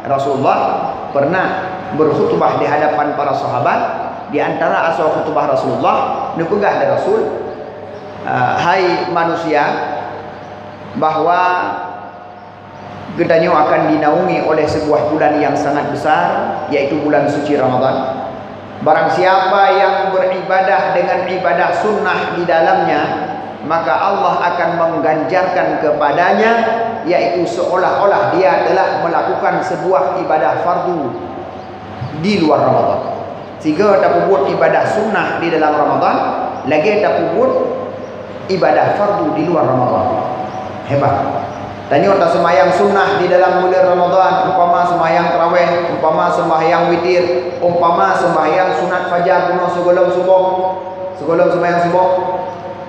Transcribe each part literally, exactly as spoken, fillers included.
Rasulullah pernah berkhutbah di hadapan para sahabat. Di antara asoe khutbah Rasulullah, neupeugah lé Rasul, "Ah, hai manusia, bahwa geutanyoe akan dinaungi oleh sebuah bulan yang sangat besar, yaitu bulan suci Ramadan. Barang siapa yang beribadah dengan ibadah sunnah di dalamnya, maka Allah akan mengganjarkan kepadanya, yaitu seolah-olah dia telah melakukan sebuah ibadah fardu di luar Ramadan." Sigoe tapeubuet ibadah sunnah di dalam Ramadan, lagée tapeubuet ibadah fardu di luar Ramadan. Hebat. Tanyoe taseumayang sunnah di dalam buleuen Ramadan, umpama seumayang tarawih, umpama seumayang witir, umpama seumayang sunat fajar bunoe sigohlom suboh, sigohlom seumayang suboh.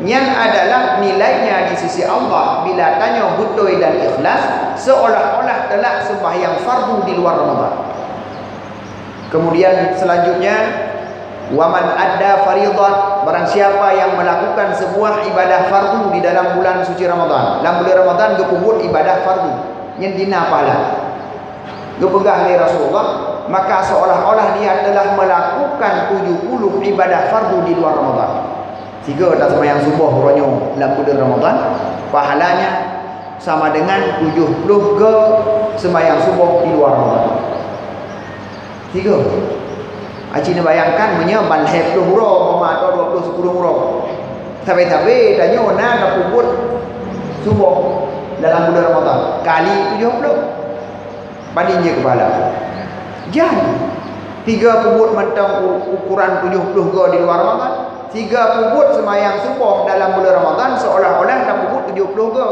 Nyan adalah nilainya di sisi Allah bila tanyoe beutôi dan ikhlas, seolah-olah telah seumayang fardu di luar Ramadan. Kemudian selanjutnya, "Wa man adda faridah," barang siapa yang melakukan sebuah ibadah fardu di dalam bulan suci Ramadan. Lam bulan Ramadan geupeubuet ibadah fardu, nyan dina pahala. Geupeugah lé Rasulullah, maka seolah-olah dia telah melakukan tujuh puluh ibadah fardu di luar Ramadan. Sigoe taseumayang suboh uroe nyoe lam bulan Ramadan, pahalanya sama dengan tujuh puluh go seumayang suboh di luar Ramadan. Sigoe. Aci neubayangkan meunyoe ban lhée ploh uroe, umpama, atau dua puluh sikureueng uroe. Sabe-sabe tanyoe na tapeubuet suboh dalam bulan Ramadan kali tujoh ploh. Padum jeuet keu pahala? Jan. Sigoe peubuet mantong u-, ukuran tujoh ploh go di luar Ramadan. Sigoe peubuet seumayang suboh dalam bulan Ramadan seolah-olah tapeubuet tujoh ploh go.